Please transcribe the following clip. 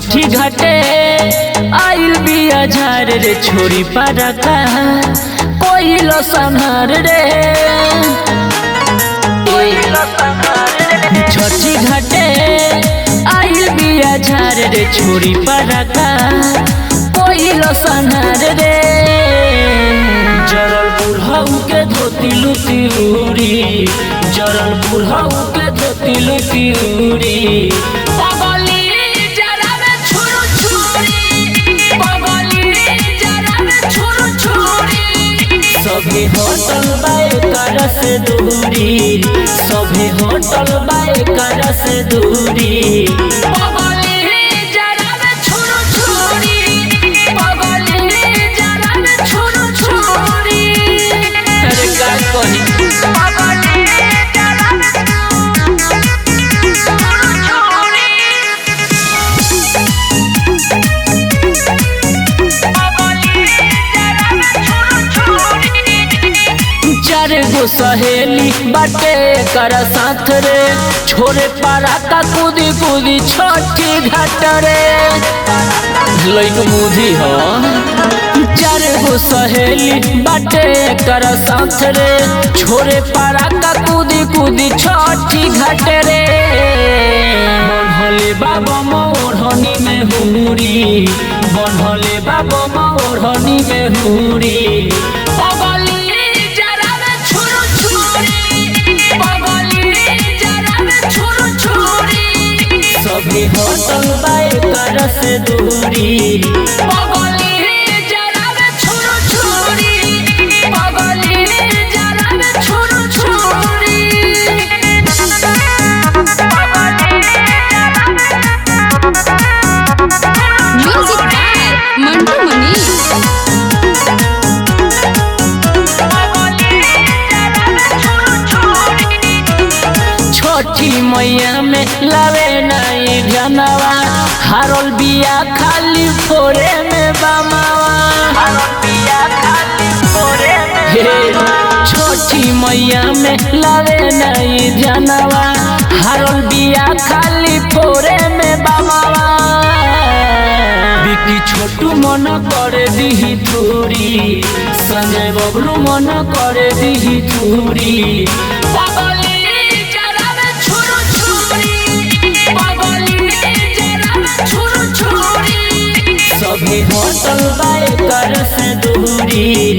छठी घाटे आइल बिया झार रे छोरी पारका कोइल संहार रे। छठी घाटे आइल बिया झार रे छोरी पारका कोइल संहार रे। जरल बुढ़ऊ के धोती लुती उड़ी, जरल बुढ़ऊ के धोती लुती उड़ी। सभे होटल बाय कर से दूरी, सभे होटल बाय कर से दूरी। अरे का कही। चार गो सहेली बाटे कर साथ रे, छोरे पारा का कूदी कूदी छठी घाट रे। लइक मुधी हो। चार गो सहेली बाटे कर साथ रे, छोरे पारा का कूदी कूदी छठी घाट रे। बनहले बाबा मोरहनी में हुरी, बनहले बाबा मोरहनी में हुरी। सभी होटल बाय कर से दूरी। Music by Mantu Manish. छठी मैया में लावे नहीं जनवा, हारल बिया खाली फोरे में बमावा। छठी मैया में लावे नहीं जनवा, हारल बिया खाली फोरे में बमावा। बिकी छोटू मन करे दिही थूरी, संजय बबलू मन करे दिही थूरी। सभी होटल बाय कर से दूरी।